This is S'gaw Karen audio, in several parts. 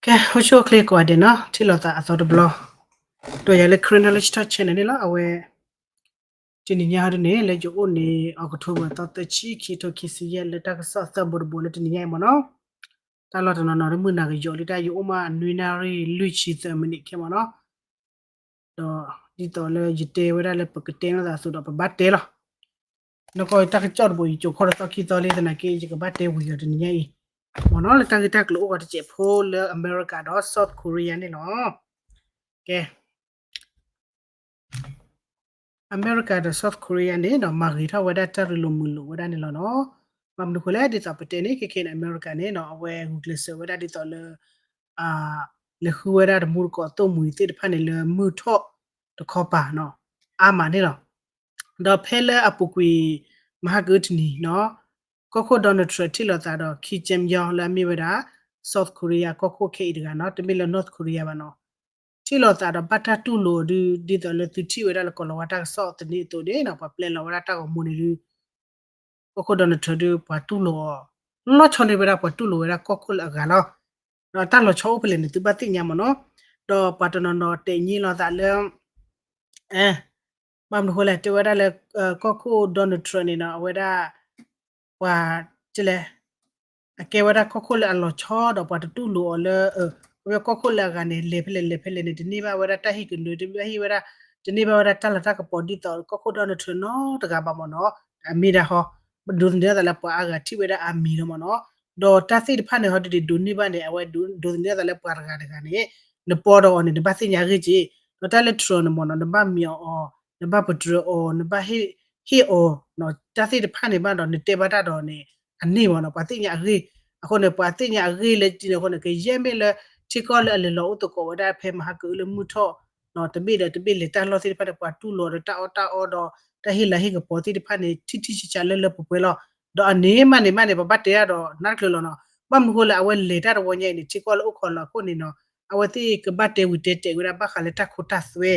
ကဲ အိၣ်ဆူၣ်အိၣ်ချ့ကိးဂၤဒဲးနီၤ ထံၣ်လိာ်သးအသီတဘျီ, ဒီးယၤလၢ Karen Knowledge Talk Channel န့ၣ်လီၤ. အဝဲ တနံၤညါဟီဒ်န့ၣ် လၢယအိၣ်န့ၣ် October သီသၢဆံ ခံထိခံဆံယဲၢ် လၢတၢ်ကစီၣ်သၢဘိတဘိလၢတနံၤညါအံၤမ့ၢ်နီၤ, တၢ်လီၢ်တနီၤနီၤ တမုၢ်နၤကယီၤလံ တၢ်ယအိၣ်မးနွံနၣ်ရံၣ်လွံၢ်ဆံသၢမံးနံးခဲမ့ၢ်နီၤ. ဒီးဒ်သိးလၢယတဲဝဲဒၣ်လၢပကတဲလိာ်သးအသိးဒီး ပဘၣ်တဲလီၤ. နီၢ်ကီၢ်တၢ်ကစီၣ်တဘိအံၤ ကၠိၤခီၣ်တသီခံသီလံသနာ်က့ ယကဘၣ်တဲဝံၤဒီးတနံၤညါအံၤ မ့ၢ်နီၤ လၢတၢ်ဂ့ၢ်တၢ်ကျိၤအိၣ်ဂီၤတစဲးဖိလၢအမဲရကၤဒီး South Korea န့ၣ်လီၤ. ကဲ အမဲရကၤဒီး South Korea န့ၣ်နီၤ မၤဂ့ၤထီၣ်ဝဲဒၣ်တၢ်ရ့လိာ်မုာ်လိာ်ဝဲဒၣ်န့ၣ်လီၤနီၤ. ဘၣ်မနုၤဃိလဲၣ် ဒ်သိးပတဲန့ၣ် ခဲခဲန့ၣ် အမဲရကၤန့ၣ်နီၤ အဝဲဂုာ်ကျဲးစၢးဝဲဒၣ်ဒ်သိးလၢ လဲၤဃုဝဲဒၣ်တမူတကိးသိၣ်မှံၤသ့ၣ်တဖၣ်န့ၣ် လၢမုၢ်ထီၣ်တခီပၤနီၤ အါမးန့ၣ်လီၤ. ဒီးဖဲလၢအပူၤကွံာ် မဟါကအုတနံၤနီၤ ကီၢ်ခိၣ် Donald Trump ထံၣ်လိာ်သးဒီး Kim Jong Un လၢအမ့ၢ်ဝဲဒၣ် South Korea ကီၢ်ခိၣ်ခဲအံၤတဂၤနီၤ တမ့ၢ်လၢ North Korea ဘၣ်နီၤ ထံၣ်လိာ်သးဒီးဘၣ်တၢ်တူၢ်လိာ်အီၤဒုး ဒ်သိးလၢသုထံၣ်ဝဲဒၣ်လၢကီၤလၤဝါတၢ်ကစီၣ်သန့အသိးန့ၣ်နီၤ ပှၤပျဲလီၤဝဲဒၣ်တၢ်ဂီၤမူန့ၣ်ဒုး ကီၢ်ခိၣ် Donald Trump ဒုး ပှၤတူၢ်လိာ်အီၤ လီၤဆီန့ၢ်ဝဲဒၣ်ပှၤတူၢ်လိာ်ဝဲဒၣ်ကီၢ်ခိၣ်လၢအဂၤလီၤ. ဒီးတၢ်လီၤဆီအိၣ်ဖဲလဲၣ်န့ၣ် သုဘၣ်သ့ၣ်ညါမ့ၢ်နီၤ. ဒီးပှၤတနီၤနီၤတဲာ်ညါလိာ်သးလၢ ဘၣ်မနုၤဃိလဲၣ် တဲဝဲဒၣ်လၢ ကီၢ်ခိၣ် Donald Trump န့ၣ်နီၤ အဝဲဒၣ် ပှၤ ကလဲၣ် အကဲဝဲဒၣ်ကီၢ်ခိၣ်လၢအလီၤဆီဒီး ပှၤတတူၢ်လိာ်အီၤလၢ ကီၢ်ခိၣ်လၢအဂၤန့ၣ် လဲၤဖဲလဲၣ်လဲၤဖဲလဲၣ်န့ၣ် တန့ၢ်ဘၣ်ဝဲဒၣ်တၢ်ဟ့ၣ်ကနၢ တန့ၢ်ဘၣ်ဟ့ၣ်ဝဲဒၣ် တန့ၢ်ဘၣ်ဝဲဒၣ်တၢ်လၤတၢ်ကပီၤဒ်သိးကီၢ်ခိၣ် Donald Trump နီတဂၤဘၣ်မ့ၢ်နီၤ. အမ့ၢ်ဒၣ်ဟီ ဒိးသန့ၤအသးလၢပှၤအါဂၤထံၣ်ဝဲဒၣ်အါမံၤလီၤမ့ၢ်နီၤ. ဒီးတၢ်သ့ၣ်တဖၣ်န့ၣ် ဟီဒုးဒိးန့ၢ်ဘၣ်န့ၣ် အဝဲဒိးသန့ၤအသးလၢပှၤတဂၤတဂၤန့ၣ် နပီဒီးအီၤန့ၣ် နဘၣ်သ့ၣ်ညါအဂ့ၢ်က့ၢ်. ဒီးတၢ်လၢ Trump န့ၣ်မ့ၢ်နီၤ နဘၣ်မံအီၤအီၤ နဘၣ်ပတြၢၤအီၤ နဘၣ်ဟ့ၣ်အီၤ တၢ်သ့ၣ်တဖၣ်န့ၣ်ဘၣ်ဒီး နတဲဘၣ်တၢ်ဒီးန့ၣ် အန့ၢ်မ့ၢ်နီၤ ပှၤသ့ၣ်ညါအဂ့ၢ်. အဃိန့ၣ် ပှၤသ့ၣ်ညါအဂ့ၢ်လၢကန့ၣ်အဃိန့ၣ် ကယဲၢ်မ့ၢ်လၢ ထံကီၢ်လၢအလဲၤလီၤအိၣ်သကိးဝဲဒၣ်ဖဲမဟါကအုလၢမုၢ်ထီၣ် တဘ့ၣ်ဒီးတဘ့ၣ်လဲၤတၢ်လီၢ်သ့ၣ်တဖၣ်န့ၣ် ပှၤတူၢ်လိာ်ဒီးတၢ်အီၣ်တၢ်အီဒီး တၢ်ဟ့ၣ်လၤဟ့ၣ်ကပီၤသ့ၣ်တဖၣ်န့ၣ် ထံထံဆးဆးလၢလၢပှဲၤပှဲၤလီၤ. ဒီးအန့ၢ်မးန့ၣ်မးန့ၣ် ပဘၣ်တဲတၢ်ဒီးနၢ်တချုးလီၤနီၤ. ဘၣ်မနုၤဃိလၢအဝဲလဲၤတၢ်တဝီညါအံၤန့ၣ် ထံကီၢ်လၢအိၣ်ခိးလီၤအခိၣ်န့ၣ်နီၤ အဝဲသ့ၣ်ကဘၣ်တဲဝံၤတဲတဲာ်ဝဲဒၣ်ဘၣ်ဃးလၢတၢ်ခိတၢ်သွဲ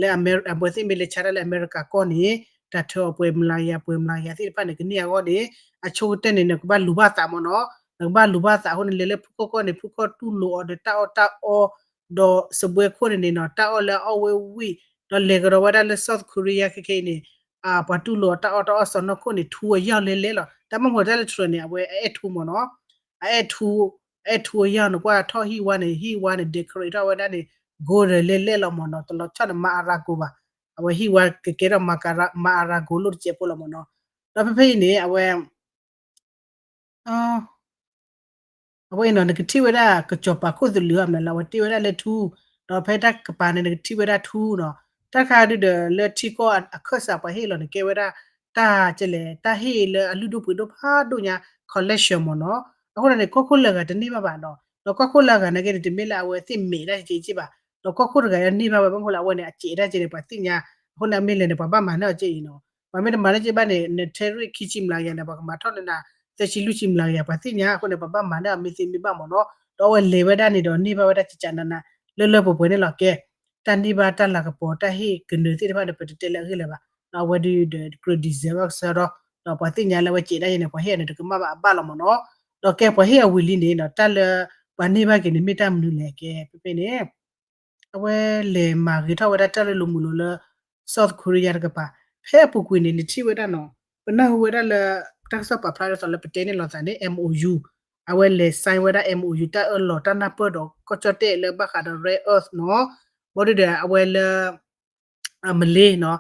လၢ အဝဲသ့ၣ်မ့ၢ်လဲၤဆါတၢ်လၢအမဲရကၤကီၢ်န့ၣ် တၢ်ထၢအီၤပှဲၤမလၤကယၤ ပှဲၤမလၤကယၤသ့ၣ်တဖၣ်န့ၣ် ကန့ၢ်အဂီၢ်န့ၣ် အဆိကတၢၢ်န့ၣ် နကဘၣ်လူၤဘၣ်သးမ့ၢ်နီၤ. နကဘၣ်လူၤဘၣ်သးအဃိန့ၣ် လဲၤလၢဖုခီၣ်ကီၢ်န့ၣ် ဖုခီၣ်တူၢ်လိာ်အီၤဒီးတၢ်အီၣ်တၢ်အီ ဒီးစပွဲခိၣ်န့ၣ်န့ၣ်နီၤ တၢ်အီၣ်လၢအအီၣ်ဝဲဝံၤ ဒီးလဲၤကဒီးဝဲဒၣ်လၢ South Korea ခဲခဲအံၤန့ၣ် ပှၤတူၢ်လိာ်အီၤတၢ်အီၣ်တၢ်အီစီၢ်နီၤခိၣ်န့ၣ်ထူအယၢ်လဲၤလဲၤလီၤ. တၢ်မ့ၢ်မ့ၢ်တၢ်လၢ Trump န့ၣ် အဝဲအအဲၣ်ထူမ့ၢ်နီၤ အအဲၣ်ထူ အအဲၣ်ထူအယၢ်န့ၣ် ကွၢ်ထီၣ်ဟံၣ်ဝါန့ၣ် ဟံၣ်ဝါန့ၣ် decorate ထီၣ်ဝဲဒၣ်န့ၣ် gold လဲၤလဲၤလီၤမ့ၢ်နီၤ တလီၤဆီၣ်န့ၣ် မၤအရၤကိၤဘၣ်. အဝဲဟံၣ်ဝါကကဲထီၣ် မၤအရၤကိၤလိၣ်တစဲးဖိလီၤမ့ၢ်နီၤ. ဒီးဖဲဖဲအံၤန့ၣ် အဝဲ အဝဲအံၤနီၤ နကထံၣ်ဝဲဒၣ်ကစီၤပၤခိၣ်သလုးအမနုၤလၢ အဝဲတ့ဝဲဒၣ်လၢထူ, ဒီးဖဲတၢ်ကပၤန့ၣ် နကထံၣ်ဝဲဒၣ်ထူနီၤ. တၢ်တခါဒုးဒီးလၢထံကီၢ်အခၢၣ်စးပှၤဟ့ၣ်လီၤန့ၣ် ကဲဝဲဒၣ် တၢ်ကလဲၣ် တၢ်ဟ့ၣ်လၢအလုၢ်ဒိၣ်ပှ့ၤဒိၣ်ဖးဒိၣ်ညါ collection မ့ၢ်နီၤ. အဃိန့ၣ် ကီၢ်ခိၣ်လၢအဂၤတန့ၢ်ဘၣ်ဘၣ်ဒီး ဒီးကီၢ်ခိၣ်လၢအဂၤနာ်က့န့ၣ် တမ့ၢ်လၢအဝဲသ့ၣ်မဲာ်တၢ်က့က့ဘၣ်, ဒီးကီၢ်ခိၣ်တဂၤအန့ၢ်ဘၣ်ဝဲ ဘၣ်မနုၤဃိလၢအဝဲန့ၣ် အစဲးတၢ်က့န့ၣ် ပှၤသ့ၣ်ညါ. အဃိန့ၣ် အမ့ၢ်လဲၤန့ၣ် ပှၤဘၣ်မၤန့ၢ်အီၤက့အံၤနီၤ. ပှၤမ့ၢ်တမၤန့ၢ်က့ဘၣ်န့ၣ် နထဲရံၣ်ခံဆံမျးကယၤန့ၣ် ပှၤကမၤထီၣ်န့ၢ်နၤ သၢဆံလွံၢ်ဆံမျးကယၤ ပှၤသ့ၣ်ညါ. အဃိန့ၣ် ပှၤဘၣ်မၤန့ၢ်အီၤမ့ၢ်သ့မ့ၢ်ဘၣ်မ့ၢ်နီၤ. ဒီးအဝဲလဲၤဝဲဒၣ်န့ၣ်ဒီး န့ၢ်ဘၣ်ဝဲဒၣ်ကကနန လၢလၢပှဲၤပှဲၤန့ၣ်လီၤ. ကဲ တၢ်န့ၢ်ဘၣ်တၢ်လၤကပီၤ တၢ်ဟ့ၣ်ကနၢသ့ၣ်တဖၣ်န့ၣ် ပတတဲလၢအဂ့ၢ်လၢၤဘၣ်. ဒီးအဝဲဒုးဒီး ကြၢး deserve ဘၣ်ကစၢ်ဒီး ဒီးပှၤသ့ၣ်ညါလၢအဝဲစဲးတၢ်က့န့ၣ် ပှၤဟ့ၣ်အီၤန့ၣ် တကမၣ်ဘၣ်အဘၣ်လီၤမ့ၢ်နီၤ. ဒီးကဲပှၤဟ့ၣ်အဝံၤလံန့ၣ်ဒီး တၢ်လၢ ပှၤန့ၢ်ဘၣ်က့ၤန့ၣ် မ့ၢ်တၢ်မနုၤလဲၣ် ကဲ ဖဲဖဲန့ၣ် အဝဲလဲၤမၤဂ့ၤထီၣ်ဝဲဒၣ်တၢ်ရ့လိာ်မုာ်လိာ်လၢ South Korea တကပၤ ဖဲအပူၤကွံာ်န့ၣ် နထံၣ်ဝဲဒၣ်နီၤ ပနၢ်ဟူဝဲဒၣ်လၢ တၢ်ကစီၣ်ပာ်ဖျါဒ်သိးလၢပတဲန့ၣ်လိာ်သးန့ၣ် MOU အဝဲလဲၤ sign ဝဲဒၣ် MOU တၢ်အၢၣ်လီၤတၢ်နၢ်ပၢၢ်ဒီးကီၢ်ကၠီၣ်တဲၣ်လၢဘၣ်ဃးဒီး rare earth နီၤ ဘၣ်ဒီးအဝဲလၢ အမလ့နီၤ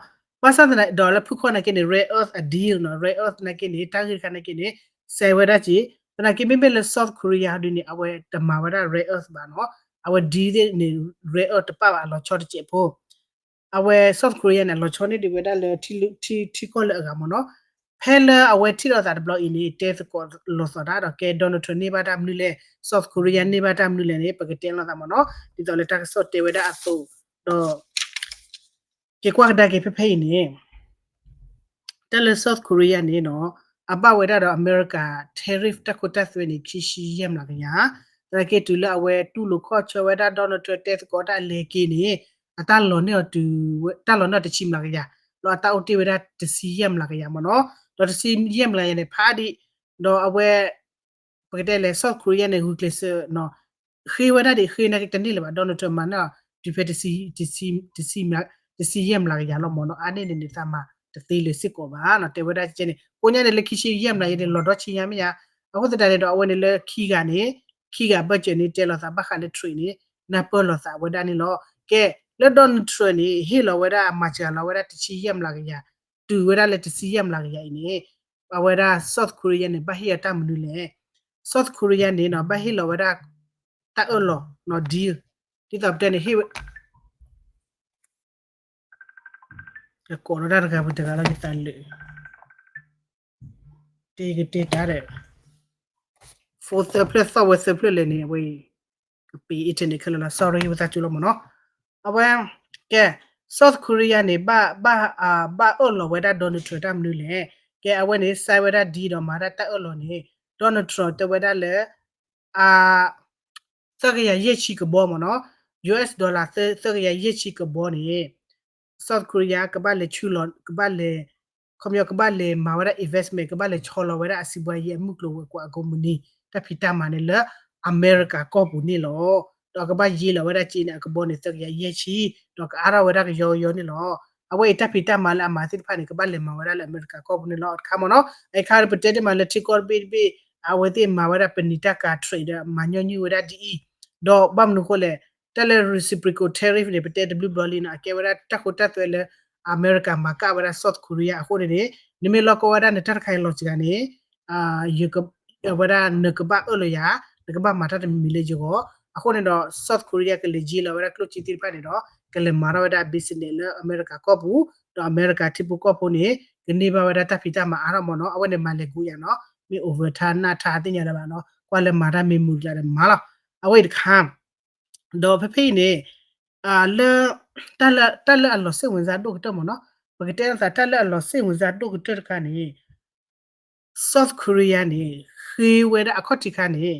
ဘၣ်ဆၣ်သနာ်ဒီးလၢဖုၣ်ခီၣ်နာ်က့န့ၣ် rare earth အ deal နီၤ rare earth နာ်က့န့ၣ် တၢ်ဂ့ၢ်တခါနာ်က့န့ၣ် sign ဝဲဒၣ်က့ သနာ်က့မ့မ့ၢ်လၢ South Korea ဒ်န့ၣ် အဝဲတမၤဝဲဒၣ် rare earth ဘၣ်နီၤ အဝဲ deal န့ၣ် rare earth တပၣ်ဘၣ်အလီၤဆီတစဲးဖိ အဝဲ South Korea န့ၣ် အလီၤဆီန့ၢ်ဒံးဝဲဒၣ်လၢ ထံကီၢ်လၢအဂၤမ့ၢ်နီၤ ဖဲလၢအဝဲထံၣ်လိာ်သးတဘျီအံၤန့ၣ် တဲသကိးလိာ်သးတၢ်ဒီးကဲ Donald Trump န့ၢ်ဘၣ်တၢ်မနုၤလဲၣ် South Korea န့ၢ်ဘၣ်တၢ်မနုၤလဲၣ်န့ၣ် ပကတဲလိာ်သးမ့ၢ်နီၤ ဒ်သိးလၢတၢ်ကစီၣ်တဲဝဲဒၣ်အသိး ဒီး က့ၤကွၢ်ကဒါက့ၤဖဲဖဲအံၤန့ၣ် တၢ်လၢ South Korea န့ၣ်နီၤ အဘၣ်ဝဲဒၣ်ဒီးအမဲရကၤ tariff တၢ်ခိတၢ်သွဲန့ၣ် ခံဆံယဲၢ်မျးကယၤ, သနာ်က့တုၤလၢအဝဲတူၢ်လိာ်ခီၣ်ဆၢဝဲဒၣ် Donald Trump တဲသကိးတၢ်လဲၤက့ၤန့ၣ် အတၢ်လီၤန့ၢ်အီၤတုၤ တၢ်လီၤန့ၢ်အီၤတဆံမျးကယၤ, ဒီးအတၢ်အိၣ်တ့ၢ်ဝဲဒၣ်တဆံယဲၢ်မျးကယၤမ့ၢ်နီၤ, ဒီးတဆံယဲၢ်မျးကယၤန့ၣ် ဖးဒံး, ဒီးအဝဲ ပကတဲလဲၣ် South Korea န့ၣ် ဂုာ်ကျဲးစၢးနီၤ ဃ့ဝဲဒၣ်ဒ်ဃ့န့ၣ်တန့ၢ်လၢၤဘၣ် Donald Trump မၤန့ၢ်အီၤ ဒုးဖဲ တဆံယဲၢ်မျးကယၤလီၤမ့ၢ်နီၤ အါန့ၢ်န့ၣ်န့ၣ် သးမၤတသ့လၢၤစ့ၢ်ကီးဘၣ်နီၤ တဲဝဲဒၣ်ကဲန့ၣ် ကိးညါန့ၣ်လၢခံဆံယဲၢ်မျးယဲန့ၣ် လီၤဒီဆံညါမ့ၢ်ယါ အဃိသတးန့ၣ်ဒီး အဝဲန့ၣ်လၢခံဂၤန့ၣ် ခံဂၤဘၢၣ်စၢၤန့ၣ် တဲလီၤသးဘၣ်ဃးလၢ trade န့ၣ် နၢ်ပၢၢ်လိာ်သးဝဲဒၣ်န့ၣ်လီၤ ကဲ လၢ Donald Trump န့ၣ် ဟ့ၣ်လီၤဝဲဒၣ်အမၤစှၤလီၤဝဲဒၣ်တဆံယဲၢ်မျးကယၤ တုၤဝဲဒၣ်လၢတဆံယဲၢ်မျးကယၤအံၤန့ၣ် အဝဲဒၣ် South Korea န့ၣ် ဘၣ်ဟ့ၣ်အီၤတၢ်မနုၤလဲၣ် South Korea န့ၣ်နီၤ ဘၣ်ဟ့ၣ်လီၤဝဲဒၣ် တၢ်အၢၣ်လီၤနီၤ deal ဒ်သိးပတဲန့ၣ် ဟ့ၣ်ဝဲ ယကိးလီၤတၢ်တဂၤပူၤတဂၤလီၤ ယသးလၢာ် တဲယကတဲတၢ်ဒီး phone သၢဖျၢၣ်သီၣ်ဝဲသၢဖျၢၣ်လဲၣ်န့ၣ် အဝဲ ကပ့ၤ internet ခဲလၢာ်လီၤ sorry ဝဲသးစူၤလီၤမ့ၢ်နီၤ အဝဲ ကဲ South Korea န့ၣ် ဘၣ် ဘၣ် ဘၣ်အၢၣ်လီၤဝဲဒၣ် Donald Trump တၢ်မနုၤလဲၣ် ကဲ အဝဲန့ၣ် sign ဝဲဒၣ် deal ဒီးမၤတၢ်တၢ်အၢၣ်လီၤန့ၣ် Donald Trump တဲဝဲဒၣ်လၢ အ သၢကယၤယဲၢ်ဆံကဘီမ့ၢ်နီၤ US dollar သၢကယၤယဲၢ်ဆံကဘီန့ၣ် South Korea ကဘၣ်လဲၤဆူလီၤ ကဘၣ်လဲၤ ခီပညီကဘၣ်လဲၤမၤဝဲဒၣ် investment ကဘၣ်လဲၤဆီလီၤဝဲဒၣ်အစီးပွားရေးအမုၢ်ကျိၤဝဲၤကွာ်အကိးမုၢ်နံၤ တၢ်ဖံးတၢ်မၤန့ၣ်လၢ အမဲရကၤကီၢ်ပူၤန့ၣ်လီၤ. ဒီးကဘၣ်ယ့လီၤဝဲဒၣ်က့န့ၣ် အကဘီန့ၣ် သၢကယၤယဲၢ်ဆံ ဒီးကအါထီၣ်ဝဲဒၣ်ကယီကယီန့ၣ်လီၤ. အဝဲအံၤတၢ်ဖံးတၢ်မၤလၢအမၤသ့ၣ်တဖၣ်န့ၣ် ကဘၣ်လဲၤမၤဝဲဒၣ်လၢအမဲရကၤကီၢ်ပူၤန့ၣ်လီၤ. တခါမ့ၢ်နီၤ အခါဒီးပတဲတ့ၢ်မးလၢထံကီၢ်တဘ့ၣ်တဘ့ၣ် အဝဲသ့ၣ်မၤဝဲဒၣ်ပနံာ်တၢ်ကၤ trade ဒီးမၤညီနုၢ်ဝဲဒၣ်ဒ်အံၤ ဒီးဘၣ်မနုၤအဃိလဲၣ် တၢ်လၢ reciprocal tariff န့ၣ် ပတဲတဘျုးဘျီလံနီၤ အကဲဝဲဒၣ်တၢ်ခိတၢ်သွဲလၢ အမဲရကၤမၤကၣ်ဝဲဒၣ် South Korea အဃိန့ၣ်န့ၣ် နမ့ၢ်လီၢ်ကီဝဲဒၣ်နတၢ်တခါအံၤလီၤစှၤန့ၣ် ဝဲဒၣ်နကဘၣ်အၢၣ်လီၤယၤ နကဘၣ်မၤတၢ်တမံၤမံၤလၢယဂီၢ် အဃိန့ၣ်ဒီး South Korea ကလဲၤယ့လီၤဝဲဒၣ်ကျိၣ်စ့သ့ၣ်တဖၣ်န့ၣ်ဒီး ကလဲၤမၤထီၣ်ဝဲဒၣ် business လၢအမဲရကၤကီၢ်ပူၤ ဒီးအမဲရကၤထံဖိကီၢ်ဖိန့ၣ် ကန့ၢ်ဘၣ်ဝဲဒၣ်တၢ်ဖံးတၢ်မၤအါထီၣ်မ့ၢ်နီၤ အဝဲန့ၣ်မၤလဲၤကူယၤနီၤ မ့ၢ် over ထါနၢ်ထါသ့ၣ်ညါလၢၤဘၣ်နီၤ ကွၢ်လၢမၤတၢ်မ့ၢ်မုာ်ကျါဒီးမၤလီၤ အဝဲအံၤတခါ ဒီးဖဲဖဲအံၤန့ၣ် လၢ တၢ်လၢအလီၤစ့ၣ်ဝင်စၢ်ဒိၣ်ကတၢၢ်မ့ၢ်နီၤ ပကတဲလိာ်သးတၢ်လၢအလီၤစ့ၣ်ဝင်စၢ်ဒိၣ်ကတၢၢ်တခါန့ၣ် South Korea န့ၣ် ဃ့ဝဲဒၣ်အခီၣ်ထံးခါန့ၣ်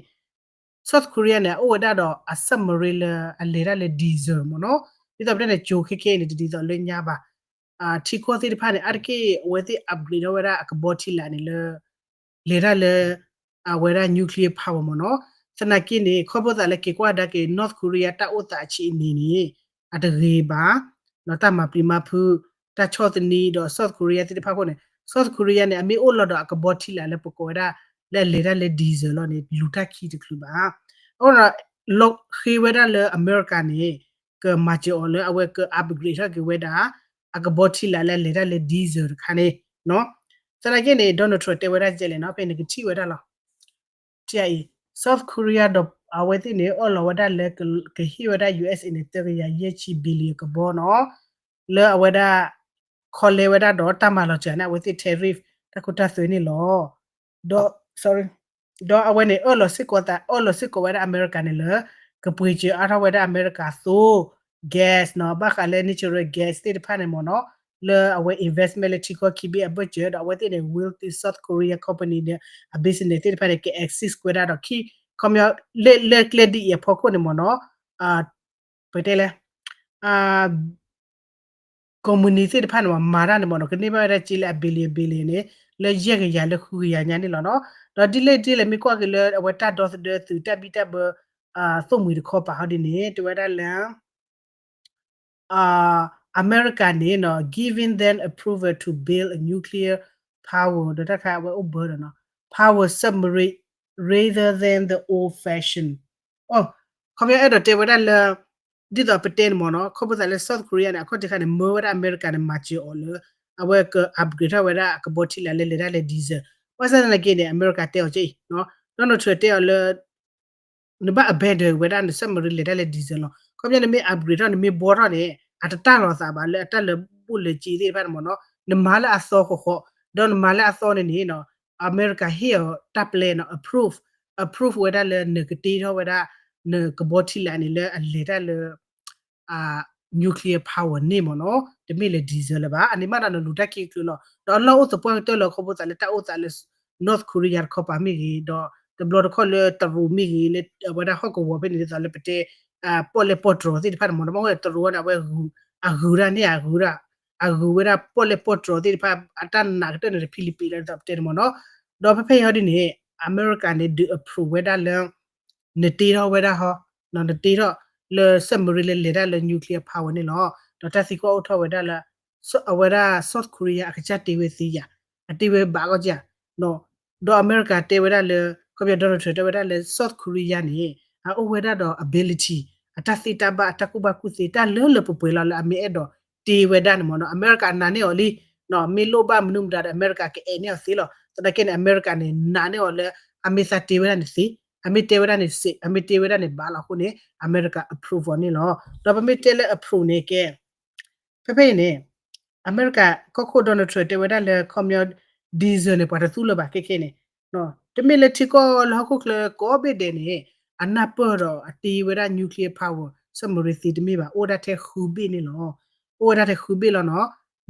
South Korea န့ၣ် အအိၣ်ဝဲဒၣ်ဒီးအ submarine လၢအလဲၤတၢ်လၢ diesel မ့ၢ်နီၤ ဒ်သိးပတဲန့ၣ် ကၠိၤခဲခဲအံၤန့ၣ် တဒ်သိးလၢညါဘၣ် ထံကီၢ်သ့ၣ်တဖၣ်န့ၣ် အါတက့ၢ်အဝဲသ့ၣ် upgrade ထီၣ်ဝဲဒၣ်အကဘီထံလာ်န့ၣ်လၢ လဲၤတၢ်လၢ အဝဲဒၣ် nuclear power မ့ၢ်နီၤ သနာ်က့န့ၣ် ခီဖျိသးလၢက့ၤကွၢ်ဒါက့ၤ North Korea တၢ်အိၣ်သးအဆံးအနံၤန့ၣ် အတဂ့ၤဘၣ် ဒီးတၢ်မၤပျံၤမၤဖုး တၢ်ဆီၣ်သနံးဒီး South Korea သ့ၣ်တဖၣ်အဃိန့ၣ် South Korea န့ၣ် အမ့ၢ်အိၣ်လီၤဒီးအကဘီထံလာ်လၢပကိးဝဲဒၣ် လၢအလဲၤတၢ်လၢ diesel လီၤန့ၣ် လူၤတၢ်ခံတချုးဘၣ် အဃိဒီး လီၤဃ့ဝဲဒၣ်လၢအမဲရကၤန့ၣ် ကမၤစၢၤအီၤလၢအဝဲက upgrade ထီၣ်က့ၤဝဲဒၣ် အကဘီထံလာ်လၢအလဲၤတၢ်လၢ diesel တခါန့ၣ် သနာ်က့န့ၣ် Donald Trump တဲဝဲဒၣ်ကဲလဲၣ်နီၤ ဖဲန့ၣ်ကထံၣ်ဝဲဒၣ်လီၤ ထံၣ်အံၤ South Korea ဒီးအဝဲသ့ၣ်န့ၣ် အၢၣ်လီၤဝဲဒၣ်လၢ ကဟ့ၣ်ဝဲဒၣ် USA န့ၣ် သၢကယၤယဲၢ်ဆံ billion ကဘီနီၤ လၢအဝဲဒၣ် ခီလဲဝဲဒၣ်ဒီးတၢ်မၤလီၤစှၤန့ၣ် အဝဲသ့ၣ် tariff တၢ်ခိတၢ်သွဲန့ၣ်လီၤ ဒီး sorry ဒီးအဝဲန့ၣ် အၢၣ်လီၤစ့ၢ်ကီးသး အၢၣ်လီၤစ့ၢ်ကီးဝဲဒၣ်အမဲရကၤန့ၣ်လၢ ကပှ့ၤစၢၤအါထီၣ်ဝဲဒၣ်အမဲရကၤသိ gas နီၤ ဘၣ်ဃးလၢ natural gas သ့ၣ်တဖၣ်န့ၣ်မ့ၢ်နီၤ လၢအဝဲ investment လၢထံကီၢ်ခံဘ့ၣ်အဘၢၣ်စၢၤ ဒီးအဝဲသ့ၣ်န့ၣ် wealthy South Korea company န့ၣ် အ business သ့ၣ်တဖၣ်န့ၣ် က access ဝဲဒၣ်ဒီးခံ ခီပညီ လၢကျဲဒ်အံၤအဖီခိၣ်န့ၣ်မ့ၢ်နီၤ ပတဲလဲၣ် company သ့ၣ်တဖၣ်န့ၣ်မ့ၢ် မၤတၢ်န့ၣ်မ့ၢ်နီၤ ကန့ၢ်ဘၣ်ဝဲဒၣ်စ့လၢအ billion billion န့ၣ် လၢယဲၢ်ကယၤလၢဃုကယၤညါန့ၣ်လီၤနီၤ ဒီးဒ်လဲၣ်ဒ်လဲၣ်မ့ၢ်ကွၢ်က့ၤလၢအဝဲတၢ်ဒီသဒၢသုးတၢ်ဘံၣ်တၢ်ဘၢ သိၣ်မှံၤတခီပၤဟီဒ်န့ၣ် တဲဝဲဒၣ်လၢ အမဲရကၤန့ၣ်နီၤ giving them approval to build a nuclear power ဒီးတၢ်ခါအဝဲအိၣ်ဘၢဒီးနီၤ power submarine rather than the old fashion အိ ခီပညီအဲၣ်ဒိးတဲဝဲဒၣ်လၢ ဒ်သိးပတဲန့ၣ်မ့ၢ်နီၤ ခီဖျိသးလၢ South Korea န့ၣ် အခီၣ်ထံးခါန့ၣ် မၢဝဲဒၣ်အမဲရကၤန့ၣ် မၤစၢၤအီၤလၢ အဝဲက upgrade ထီၣ်ဝဲဒၣ်အကဘီထံလာ်လၢလဲၤတၢ်လၢ diesel ဘၣ်ဆၣ်သနာ်က့န့ၣ် အမဲရကၤတဲအီၤကဲအံၤ Donald Trump တဲအီၤလၢ နဘၣ် abandon ဝဲဒၣ်န submarine လဲၤတၢ်လၢ diesel လီၤ ခီပညီနမ့ၢ် upgrade ထီၣ် နမ့ၢ်ဘှီထီၣ်န့ၣ် အတတၢ်လီၤသးဘၣ်လၢအတၢ်လၢဘူၣ်လၢက့သ့ၣ်တဖၣ်န့ၣ်မ့ၢ်နီၤ နမၤလၢအသီဃီဃီ ဒီးနမၤလၢအသီန့ၣ်န့ၣ် အမဲရကၤဟ့ၣ်အီၤတၢ်ပျဲနီၤ approve approve ဝဲဒၣ်လၢနကတ့ထီၣ်ဝဲဒၣ် နကဘီထံလာ်န့ၣ်လၢအလဲၤတၢ်လၢ nuclear power န့ၣ်မ့ၢ်နီၤ တမ့ၢ်လၢ diesel လၢၤဘၣ် အန့ၣ်မးဒီးနလူၤတၢ်ခံကလုာ်လီၤ ဒီးအလီၢ်အိၣ်သပှၢ်ကတၢၢ်လၢခီဖျိသးလၢတၢ်အိၣ်သးလၢ North Korea တခီပၤမ့ၢ်ဂ့ၤ ဒီးတဘျီတခီၣ်လၢတရူးမ့ၢ်ဂ့ၤ လၢအဝဲဒၣ်ဟီၣ်ကဝီၤဖဲန့ၣ်ဒ်သိးလၢပတဲ ပီၣ်လဲၣ်ပီၣ်တြီၤသ့ၣ်တဖၣ်န့ၣ်မ့ၢ်နီၤ မ့ၢ်ဝဲတရူးန့ၣ် အဝဲ အဂုၤတၢ်န့ၣ် အဂုၤတၢ် အဂုၤဝဲဒၣ်ပီၣ်လဲၣ်ပီၣ်တြီၤသ့ၣ်တဖၣ် အတၢ်နာ်ကတၢၢ်န့ၣ် ဖံလံးပံးလၢဒ်သိးပတဲန့ၣ်မ့ၢ်နီၤ ဒီးဖဲဖဲအံၤဟီဒ်န့ၣ် အမဲရကၤန့ၣ် ဒုး approve ဝဲဒၣ်လၢ နတ့ထီၣ်ဝဲဒၣ်ဟီ နတ့ထီၣ်လၢ submarine လၢလဲၤတၢ်လၢ nuclear power န့ၣ်လီၤ. ဒီးတၢ်သံကွၢ်အိၣ်ထီၣ်ဝဲဒၣ်လၢ အဝဲဒၣ် South Korea အကစၢ်တ့ဝဲသ့ဧါ, အတ့ဝဲဘၣ်ကီၢ်ဧါ, ဒီးအမဲရကၤတဲဝဲဒၣ်လၢ ခီပညီ Donald Trump တဲဝဲဒၣ်လၢ South Korea န့ၣ် အအိၣ်ဝဲဒၣ်ဒီး ability အတၢ်သ့တၢ်ဘၣ် အတၢ်ကူၣ်ဘၣ်ကူၣ်သ့ တၢ်လၢလၢပှဲၤပှဲၤလီၤလၢအမ့ၢ်အဲၣ်ဒိးတ့ဝဲဒၣ်န့ၣ်မ့ၢ်နီၤ အမဲရကၤနာ်န့ၢ်အီၤလံ, မ့ၢ်လိၣ်ဘၣ်မနုၤမတၤဒီး အမဲရကၤကအဲၣ်န့ၢ်အီၤသ့လီၤ. သနာ်က့န့ၣ် အမဲရကၤန့ၣ် နာ်န့ၢ်အီၤလၢ အမ့ၢ်သးတ့ဝဲဒၣ်န့ၣ်သ့, အမ့ၢ်တဲဝဲဒၣ်န့ၣ်စ့း, အမ့ၢ်တဲဝဲဒၣ်န့ၣ်ဘၣ်လီၤအဃိန့ၣ် အမဲရကၤ approve အီၤန့ၣ်လီၤ. ဒီးပမ့ၢ်တဲလၢ approve န့ၣ်ကဲ ဖဲဖဲအံၤန့ၣ် အမဲရကၤကီၢ်ခိၣ် Donald Trump တဲဝဲဒၣ်လၢ ခီပညီ diesel န့ၣ် ပှၤတသူလၢၤဘၣ်ခဲခဲန့ၣ်, တမ့ၢ်လၢထံကီၢ်လၢဟီၣ်ခိၣ်ချၢကိးဘ့ၣ်ဒဲးန့ၣ် အနၢ်ပၢၢ်ဒီးအတ့ဝဲဒၣ် nuclear power submarine သ့တမ့ၢ်ဘၣ်, အိၣ်ဝဲဒၣ်ထဲဃုဘ့ၣ်န့ၣ်လီၤ. အိၣ်ဝဲဒၣ်ထဲဃုဘ့ၣ်လီၤနီၤ.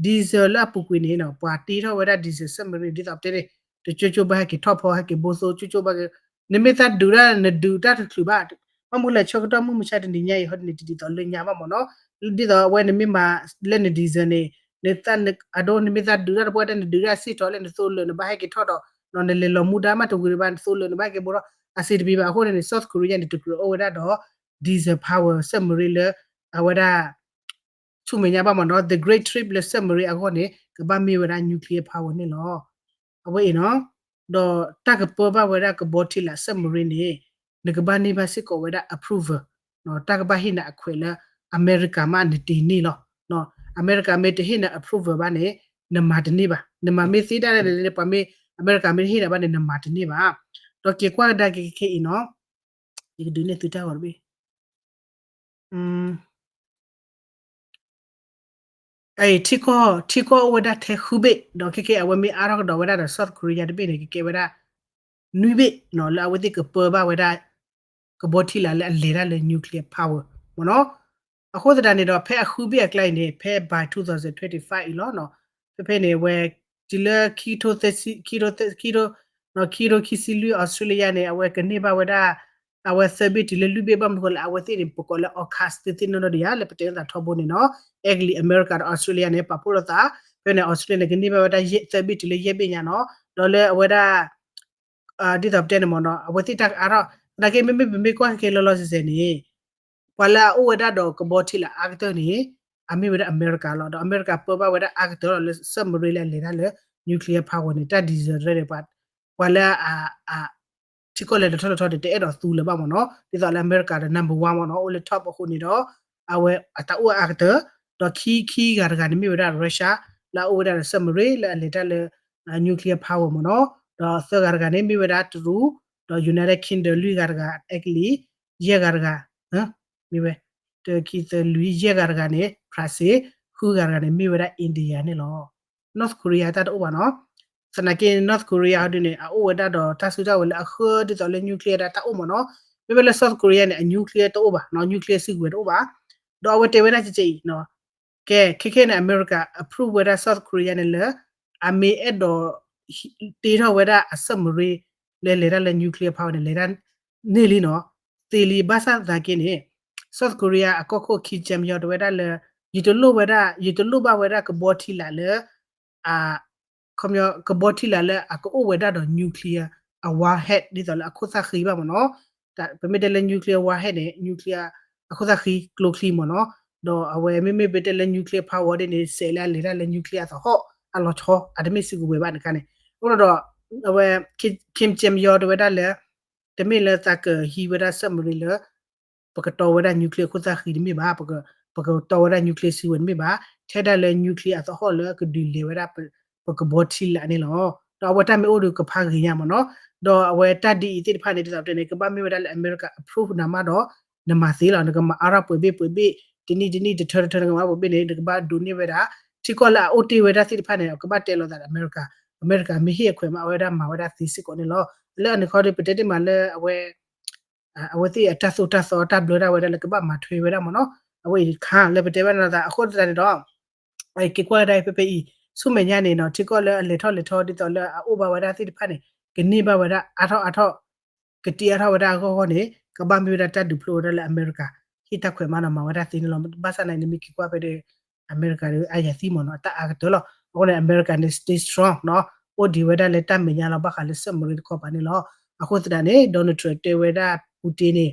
diesel လၢအပူၤကွံာ်န့ၣ်နီၤ ပှၤတ့ထီၣ်ဝဲဒၣ် diesel submarine ဒ်သိးပတဲန့ၣ် တကၠိကၠိဘၣ်ဟဲက့ၤထီၣ်ဖီ ဟဲက့ၤဘိသိ ကၠိကၠိဘၣ်က့ၤ နမ့ၢ်သးဒုးတၢ် နဒုးတၢ်တချုးဘၣ် ဘၣ်မနုၤလဲၣ် ဆၢကတီၢ်မုၢ်မဆါတနံၤညါအံၤ ဟီဒ်န့ၣ် တဒ်သိးလၢညါဘၣ်မ့ၢ်နီၤ, ဒ်သိးအဝဲနမ့ၢ်မၤလၢန diesel န့ၣ် နသး အဒိ နမ့ၢ်သးဒုးတၢ်တပှၢ်တၢ် နဒုးတၢ်စ့ၢ်ကီးလၢနသိလၢာ် နဘၣ်ဟဲက့ၤထီၣ်ဒီး နလဲၤလီၤမူဒါမးတဝံၤဘၣ် နသိလၢာ် နဘၣ်ဟဲက့ၤဘိထီၣ် အစ့တပံၤဘၣ်အဃိန့ၣ်န့ၣ် South Korea န့ၣ် တကြၢးအိၣ်ဝဲဒၣ်ဒီး diesel power submarine လၢ အဝဲဒၣ် ဆူမဲာ်ညါဘၣ်မ့ၢ်နီၤ the great trip လၢ submarine အဂီၢ်န့ၣ် ကဘၣ်မ့ၢ်ဝဲဒၣ် nuclear power န့ၣ်လီၤ. အဝဲအံၤနီၤ ဒီးတၢ်ကပၢဘၣ်ဝဲဒၣ်ကဘီထံလာ် submarine န့ၣ် နကဘၣ်န့ၢ်ဘၣ်စ့ၢ်ကီးဝဲဒၣ် approval တၢ်ကဘၣ်ဟ့ၣ်နၤအခွဲးလၢ အမဲရကၤမးနတ့န့ၢ်လီၤ. အမဲရကၤမ့ၢ်တဟ့ၣ်နၤ approval ဘၣ်န့ၣ် နမၤတန့ၢ်ဘၣ်. နမၤမ့ၢ်သ့ဒၣ်လဲာ်န့ၣ် ပှၤမ့ၢ် အမဲရကၤမ့ၢ်တဟ့ၣ်နၤဘၣ်န့ၣ် နမၤတန့ၢ်ဘၣ်. ဒီးက့ၤကွၢ်ကဒါက့ၤခဲအံၤနီၤ ယကဒုးနဲၣ်သုတၢ်ဂီၤတဘ့ၣ် အံၤ ထံကီၢ် ထံကီၢ်အိၣ်ဝဲဒၣ်ထဲဃုဘ့ၣ် ဒီးခဲကဲအဝဲမ့ၢ်အါထီၣ်ကဒီးဝဲဒၣ်ဒီး South Korea တဘ့ၣ်န့ၣ် ကကဲဝဲဒၣ် နွံဘ့ၣ်နီၤ လၢအဝဲသ့ၣ်ကပၢဘၣ်ဝဲဒၣ် ကဘီထံလာ်လၢအလဲၤတၢ်လၢ nuclear power မ့ၢ်နီၤ. အဃိသတးန့ၣ်ဒီး ဖဲအဃုဘ့ၣ်အကျါအံၤန့ၣ် ဖဲ by twenty twenty-five အံၤလီၤနီၤ. ဖဲဖဲန့ၣ် အဝဲ တုၤလၢခံထိသၢဆံ ခံထိသၢ ခံထိ ခံထိခံဆံလွံၢ် Australia န့ၣ် အဝဲကန့ၢ်ဘၣ်ဝဲဒၣ် အဝဲသၢဘ့ၣ်တုၤလၢလွံၢ်ဘ့ၣ် ဘၣ်မနုၤဃိလဲၣ် အဝဲသ့ၣ်န့ၣ် ပကိးလၢ AUKUS သ့သ့နီၢ်နီၢ်ဒံးဧါ လၢပတဲသးထီဘိန့ၣ်နီၤ. အဲကလံး အမဲရကၤဒီး Australia န့ၣ် ပာ်ဖှိၣ်လိာ်သး ဖဲန့ၣ် Australia န့ၣ် ကန့ၢ်ဘၣ်ဝဲဒၣ်သၢဘ့ၣ်တုၤလၢယဲၢ်ဘ့ၣ်ညါနီၤ. ဒီးလၢအဝဲဒၣ် ဒ်သိးပတဲန့ၣ်မ့ၢ်နီၤ အဝဲသ့ၣ်တၢ်ကအါထီၣ် သနာ်က့ မ့မ့ၢ်ပမ့ၢ်ကွၢ်က့ၤလီၤလီၤဆဲးဆဲးန့ၣ် ပှၤလၢအအိၣ်ဝဲဒၣ်ဒီးကဘီထံလာ်အါကတၢၢ်န့ၣ် အမ့ၢ်ဝဲဒၣ်အမဲရကၤလီၤ. ဒီးအမဲရကၤပၢဘၣ်ဝဲဒၣ်အါကတၢၢ်လီၤလၢ submarine လၢအလဲၤတၢ်လၢ nuclear power န့ၣ် တၢ် diesel တရၢန့ၣ် ပှၤလၢ ထံကီၢ်လၢလဲၤထီၣ်လဲၤထီန့ၣ် တအဲၣ်ဒိးသူလၢၤဘၣ်မ့ၢ်နီၤ. ဒ်သိးလၢအမဲရကၤဒီး number one မ့ၢ်နီၤ အိၣ်လၢ top အဃိန့ၣ်ဒီး အဝဲအတၢ်အိၣ်အါကတၢၢ် ဒီးခံခံဂၤတဂၤန့ၣ် မ့ၢ်ဝဲဒၣ် Russia လၢအအိၣ်ဝဲဒၣ်ဒီး submarine လၢအလဲၤတၢ်လၢ nuclear power မ့ၢ်နီၤ. ဒီးသၢဂၤတဂၤန့ၣ် မ့ၢ်ဝဲဒၣ်တရူး ဒီး United Kingdom လွံၢ်ဂၤတဂၤ အဲကလံး ယဲၢ်ဂၤတဂၤ မ့ၢ်ဝဲ တၢ ခံ သၢ လွံၢ် ယဲၢ်ဂၤတဂၤန့ၣ် France ဃုဂၤတဂၤန့ၣ် မ့ၢ်ဝဲဒၣ် India န့ၣ်လီၤ. North Korea တၢ်တအိၣ်ဘၣ်နီၤ. သနာ်က့ North Korea ဟီဒုန့ၣ် အအိၣ်ဝဲဒၣ်ဒီးတၢ်စုတၢ်ဝဲၤလၢအဃၢဒ်သိးလၢ nuclear ဒၣ်တၢ်အိၣ်မ့ၢ်နီၤ. မ့မ့ၢ်လၢ South Korea န့ၣ် အ nuclear တအိၣ်ဘၣ်နီၤ nuclear စုကဝဲၤတအိၣ်ဘၣ်. ဒီးအဝဲတဲဝဲဒၣ်ကဲကဲအံၤနီၤ ကဲ ခဲခဲန့ၣ် အမဲရကၤ approve ဝဲဒၣ် South Korea န့ၣ်လၢ အမ့ၢ်အဲၣ်ဒိး တ့ထီၣ်ဝဲဒၣ်အ submarine လၢလဲၤတၢ်လၢ nuclear power န့ၣ် လဲၤတၢ်န့ၢ်လံနီၤ. သ့လံ ဘၣ်ဆၣ်သနာ်က့န့ၣ် South Korea အကီၢ်ခိၣ် Kim Jong Un တဲဝဲဒၣ်လၢ ယတလိၣ်ဝဲဒၣ် ယတလိၣ်ဘၣ်ဝဲဒၣ်ကဘီထံလာ်လၢ ကဘီထံလာ်လၢအကအိၣ်ဝဲဒၣ်ဒီး nuclear အ warhead ဒ်သိးလၢအခိၣ်သၣ်ဃံဘၣ်မ့ၢ်နီၤ. ပမ့ၢ်တဲလၢ nuclear warhead န့ၣ် nuclear အခိၣ်သၣ်ဃံကျိချံမ့ၢ်နီၤ. ဒီးအဝဲမ့မ့ၢ်ပတဲလၢ nuclear power ဒ်န့ၣ် စဲးလၢအလဲၤတၢ်လၢ nuclear အသဟီၣ်အလီၤဆီ အတမ့ၢ်စုကဝဲၤဘၣ်န့ၣ်ခါန့ၣ်. အဃိဒီး အဝဲ Kim Jong Un တဲဝဲဒၣ်လၢ တမ့ၢ်လၢသးကဟံးဝဲဒၣ် submarine လၢ ပကတီဝဲဒၣ် nuclear အခိၣ်သၣ်ဃံတမ့ၢ်ဘၣ်, ပကတီဝဲဒၣ် nuclear စုကဝဲၤတမ့ၢ်ဘၣ်, ထဲဒၣ်လၢ nuclear အသဟီၣ်လၢကဒုးလဲၤဝဲဒၣ် ပကဘီထံလာ်န့ၣ်လီၤ. ဒီးအဝဲတၢ်မ့ၢ်အိၣ်ဒီးကဖးဂ့ၤညါမ့ၢ်နီၤ. ဒီးအဝဲတၢ်ဒ်အံၤသ့ၣ်တဖၣ်န့ၣ် ဒ်သိးပတဲန့ၣ် ကဘၣ်မ့ၢ်ဝဲဒၣ်လၢအမဲရကၤ approve နၤမးဒီး နမၤသ့လီၤ. နကမၤအါထီၣ်ပှဲၤဘ့ၣ်ပှဲၤဘ့ၣ် တနံၣ်တနံၣ် တထၢတထၢ နကမၤပှဲၤဘ့ၣ်န့ၣ် နကဘၣ်ဒိးန့ၢ်ဝဲဒၣ် ထံကီၢ်လၢအအိၣ်တ့ၢ်ဝဲဒၣ်သ့ၣ်တဖၣ်န့ၣ် ကဘၣ်တဲလိာ်သးဒီးအမဲရကၤ, အမဲရကၤမ့ၢ်ဟ့ၣ်အခွဲးမး အဝဲဒၣ်မၤဝဲဒၣ်သ့စ့ၢ်ကီးန့ၣ်လီၤ. လၢအန့ၣ်ခီဒီး ပတဲတ့ၢ်မးလၢအဝဲ အဝဲသ့ၣ်အတၢ်သိၣ်တၢ်သီတၢ်ဘျၢဒၣ်ဝဲဒၣ်လၢကဘၣ်မၤထွဲဝဲဒၣ်မ့ၢ်နီၤ, အဝဲအံၤတခါလၢပတဲဘၣ်နီၤသး အဃိသတးန့ၣ်ဒီး က့ၤကွၢ်ကဒါဖဲဖဲအံၤ ဆူမဲာ်ညါန့ၣ်နီၤ ထံကီၢ်လၢအလဲၤထီၣ်လဲၤထီဒ်သိးလၢအအိၣ်ဘၣ်ဝဲဒၣ်သ့ၣ်တဖၣ်န့ၣ် ကန့ၢ်ဘၣ်ဝဲဒၣ်အါထီၣ်အါထီၣ် ကတ့အါထီၣ်ဝဲဒၣ်အဂီၢ်ဂီၢ်န့ၣ် ကဘၣ်မ့ၢ်ဝဲဒၣ်တၢ်ဒုးဖျိဝဲဒၣ်လၢအမဲရကၤ ဟ့ၣ်တၢ်ခွဲးမးနီၤ မၤဝဲဒၣ်သ့န့ၣ်လီၤ. ဘၣ်ဆၣ်သနာ်က့န့ၣ် မ့ၢ်က့ၤကွၢ်ဖဲဒီး အမဲရကၤဒီးအါယၤသံမ့ၢ်နီၤ အတၢ်အါကတၢၢ်လီၤ. အဃိန့ၣ် အမဲရကၤန့ၣ် stay strong နီၤ အိၣ်ဒံးဝဲဒၣ်လၢတၢ်မဲာ်ညါလီၤ ဘၣ်ဃးလၢ submarine တခီပၤန့ၣ်လီၤ. အဃိသတးန့ၣ် Donald Trump တဲဝဲဒၣ် Putin န့ၣ်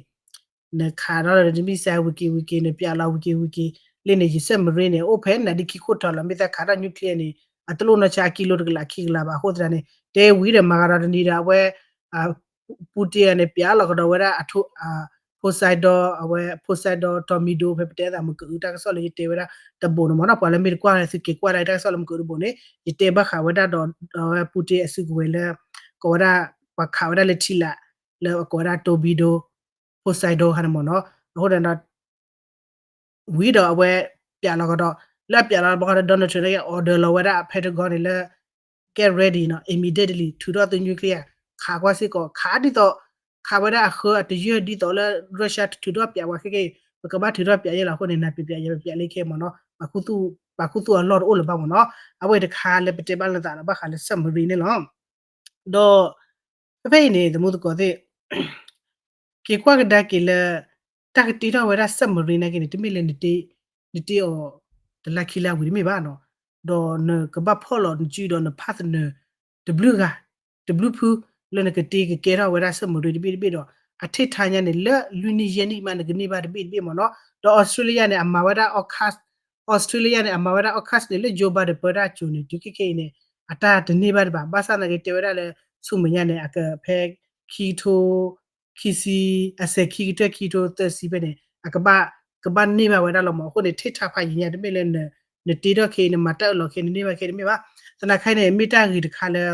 နခးထီၣ်ဒီးနမံၣ်စဲဝံၤက့ၤဝံၤက့ၤ နပျးလီၤဝံၤက့ၤဝံၤက့ၤ လၢန့ၣ် ယ submarine န့ၣ် အိၣ်ဖဲနၤဒ်ခံခိၣ်ထီလီၤ. မ့ၢ်သးခးထီၣ် nuclear န့ၣ် အတလိၣ်နီၢ်ဆါအကံလိတကလးခံကလးဘၣ်. အဃိသတးန့ၣ် တဲဝံၤဒီးမၤဂၤဒီးတနံၤဒီး အဝဲ Putin န့ၣ် ပျးလီၤကဒီးဝဲဒၣ် Poseidon အဝဲ Poseidon torpedo ဖဲပတဲသးမုၢ်ကအုတၢ်ကစီၣ်လၢယတဲဝဲဒၣ်တဘိန့ၣ် မ့ၢ်နီၤ. ပှၤလၢမ့ၢ်တကွၢ်လၢသုက့ၤကွၢ်လၢတၢ်ကစီၣ်လၢမုၢ်ကအုတဘိန့ၣ် ယတဲဘၣ်ဃးဝဲဒၣ်ဒီး အဝဲ Putin အစုကဝဲၤလၢ ကိးဝဲဒၣ် ပှၤခးဝဲဒၣ်လၢထံလာ် လၢအကိးဝဲဒၣ် torpedo Poseidon ခါန့ၣ်မ့ၢ်နီၤ. အဃိဒီး ဝံၤဒီးအဝဲ ပျးလီၤကဒီး လၢအပျးလီၤဘၣ်ဃီဒီး Donald Trump န့ၣ် order လီၤဝဲဒၣ် Pentagon န့ၣ်လၢ get ready နီၤ immediately ထုးထီၣ်သု nuclear ခးကွၢ်စ့ၢ်ကီး ခးဒ်သိး ခးဝဲဒၣ်အဃၢအတယၢၢ်ဒ်သိးလၢ Russia ထုးထီၣ်ပျးဝဲခဲက့ ပကဘၣ်ထုးထီၣ်ပျးယဲလီၤ. အဃိန့ၣ် နပျးပျးယဲပျးလၢခဲမ့ၢ်နီၤ ပာ်ခူသူၣ်အလီၢ်တအိၣ်လၢၤဘၣ်မ့ၢ်နီၤ. အဝဲတခါလၢပတဲဘၣ်လၢသးဒီးဘၣ်ဃးလၢ submarine န့ၣ်လီၤ. ဒီး ဖဲဖဲအံၤန့ၣ် သမူသကိးသ့ၣ် က့ၤကွၢ်ကဒါက့ၤလၢ တၢ်ကတ့ထီၣ်ဝဲဒၣ် submarine နာ်က့န့ၣ် တမ့ၢ်လၢ နတ့အီၤ တလါခံလါဝံၤတမ့ၢ်ဘၣ်နီၤ. ဒီးနကဘၣ်ဖီၣ်လီၤနစုဒီးန partner တဘျုးဂၤ တဘျုးဖု လၢနကတ့ကကဲထီၣ်ဝဲဒၣ် submarine တဘ့ၣ်တဘ့ၣ်ဒီး အထံၣ်ထါညါန့ၣ် လၢလွံၢ်နံၣ်ယဲၢ်နံၣ်မး နကန့ၢ်ဘၣ်တဘ့ၣ်တဘ့ၣ်မ့ၢ်နီၤ. ဒီး Australia န့ၣ် အမၤဝဲဒၣ် AUKUS Australia န့ၣ် အမၤဝဲဒၣ် AUKUS န့ၣ် လၢ Joe Biden ပၢတၢ်အစိၤန့ၣ် တုၤခဲခဲအံၤန့ၣ် အတၢ်တန့ၢ်ဘၣ်တဘၣ်. ဘၣ်ဆၣ်သနာ်က့တဲဝဲဒၣ်လၢ ဆူမဲာ်ညါန့ၣ် အကဖဲ ခံကထိ ခံဆံ အစဲးခံကတၢၢ်ခံကထိသၢဆံဖဲန့ၣ် အကဘၣ် ကဘၣ်န့ၢ်ဘၣ်ဝဲဒၣ်လီၤမး. အဃိန့ၣ် ထံၣ်ထါဖးယံၤညါတမ့ၢ်လၢ နတ့ထီၣ်ခဲအံၤ နမၤတၢ်အၢၣ်လီၤခဲ နန့ၢ်ဘၣ်ခဲတမ့ၢ်ဘၣ်. သနာ်ခါန့ၣ် မ့ၢ်တၢ်ဂ့ၤတခါလၢ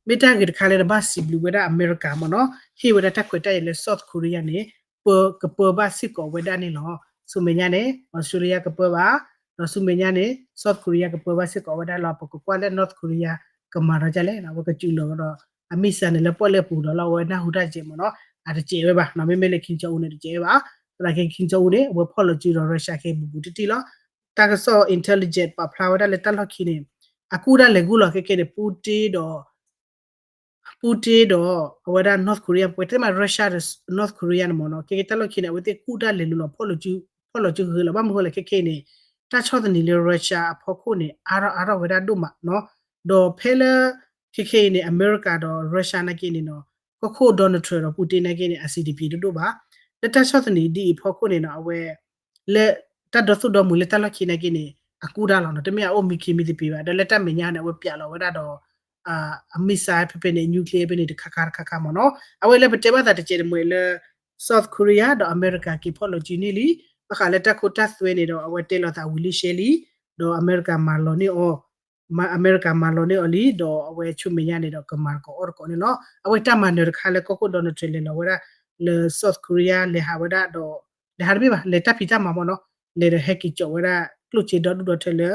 မ့ၢ်တၢ်ဂ့ၤတခါလၢနဘၣ်စံးဘျုးဝဲဒၣ်အမဲရကၤမ့ၢ်နီၤ ဟ့ၣ်ဝဲဒၣ်တၢ်ခွဲးတၢ်ယာ်လၢ South Korea န့ၣ် ပၢ ကပၢဘၣ်စ့ၢ်ကီးဝဲဒၣ်န့ၣ်လီၤ. ဆူမဲာ်ညါန့ၣ် Australia ကပၢဘၣ်, ဒီးဆူမဲာ်ညါန့ၣ် South Korea ကပၢဘၣ်စ့ၢ်ကီးဝဲဒၣ်လီၤ. ပကကွၢ်လၢ North Korea ကမၤဒီးဒ်လဲၣ်နီၤ အဝဲကစူးလီၤကဒီး အ missile န့ၣ် လၢပီၣ်လဲၣ်ပူၤဒီးလီၤ အဝဲနၢ်ဟူတၢ်ကဲးမ့ၢ်နီၤ အတကဲးဝဲဘၣ်. မ့မ့ၢ်လၢ Kim Jong Un န့ၣ် တကဲးဝဲဘၣ်. သနာ်က့ Kim Jong Un န့ၣ် အဝဲဖီၣ်လီၤစုဒီး Russia ခဲအံၤဘူးဘူးတံၢ်တံၢ်လီၤ. တၢ်ကစီၣ် intelligence ပာ်ဖျါဝဲဒၣ်လၢတၢ်လီၢ်ခံန့ၣ် အကူၣ်ဒၣ်လဲာ်ဂုၢ်လီၤခဲကဲန့ၣ် Putin ဒီး Putin ဒီး အဝဲဒၣ် North Korea ပှဲၤတဲမး Russia ဒီး North Korea န့ၣ်မ့ၢ်နီၤ ခဲကဲတၢ်လီၢ်ခံန့ၣ် အဝဲသ့ၣ်ကူၣ်ဒၣ်လဲာ်လူလီၤ ဖီၣ်လီၤစုဂ့ၤလီၤ. ဘၣ်မနုၤဃိလဲၣ်ခဲခဲအံၤန့ၣ် တၢ်ဆီၣ်သနံးလၢ Russia အဖီခိၣ်န့ၣ် အါထီၣ်အါထီၣ်ဝဲဒၣ်ဒိၣ်မးနီၤ. ဒီးဖဲလၢ ခဲခဲအံၤန့ၣ် အမဲရကၤဒီး Russia နာ်က့န့ၣ်နီၤ ကီၢ်ခိၣ် Donald Trump ဒီး Putin နာ်က့န့ၣ် အစံးတပျံၤတဒိၣ်ဘၣ်. လၢတၢ်ဆီၣ်သနံးဒ်အံၤအဖီခိၣ်န့ၣ်နီၤ အဝဲ လၢ တၢ်ဒီသူၣ်ဒီမုၢ်လၢတၢ်လီၢ်ခံနာ်က့န့ၣ် အကူၣ်ဒၣ်လီၤနီၤ တမ့ၢ်အအိၣ်မံခံမံသပ့ၤဘၣ်. ဒီးလၢတၢ်မဲာ်ညါန့ၣ် အဝဲပျးလီၤဝဲဒၣ်ဒီး အ missile ဖဲဖဲန့ၣ် nuclear ဖဲန့ၣ် တခါခါတခါခါမ့ၢ်နီၤ. အဝဲလၢပတဲဘၣ်သးတကဲးတမှဲၤလၢ South Korea ဒီးအမဲရကၤက့ၤဖီၣ်လီၤစုန့ၢ်လံ ဘၣ်ဃးလၢတၢ်ခိတၢ်သွဲန့ၣ်ဒီး အဝဲတဲလီၤသးဝံၤလံရှဲလံ ဒီးအမဲရကၤမၤလီၤန့ၢ်အီၤ အမဲရကၤမၤလီၤန့ၢ်အီၤလံ ဒီးအဝဲဆူမဲာ်ညါန့ၣ်ဒီး ကမၤသကိးအီၣ်သကိးန့ၣ်လီၤ. အဝဲတၢ်မၤနၢၤတခါလၢကီၢ်ခိၣ် Donald Trump လဲၤလီၤဝဲဒၣ်လၢ South Korea လဲၤဟးဝဲဒၣ်ဒီး လဲၤဟးတမ့ၢ်ဘၣ် လဲၤတၢ်ဖံးတၢ်မၤမ့ၢ်နီၤ လဲၤဒီးဟဲက့ၤကၠီးဝဲဒၣ် ကျိၣ်စ့ဒီဒူၣ်ဒီထၢလၢ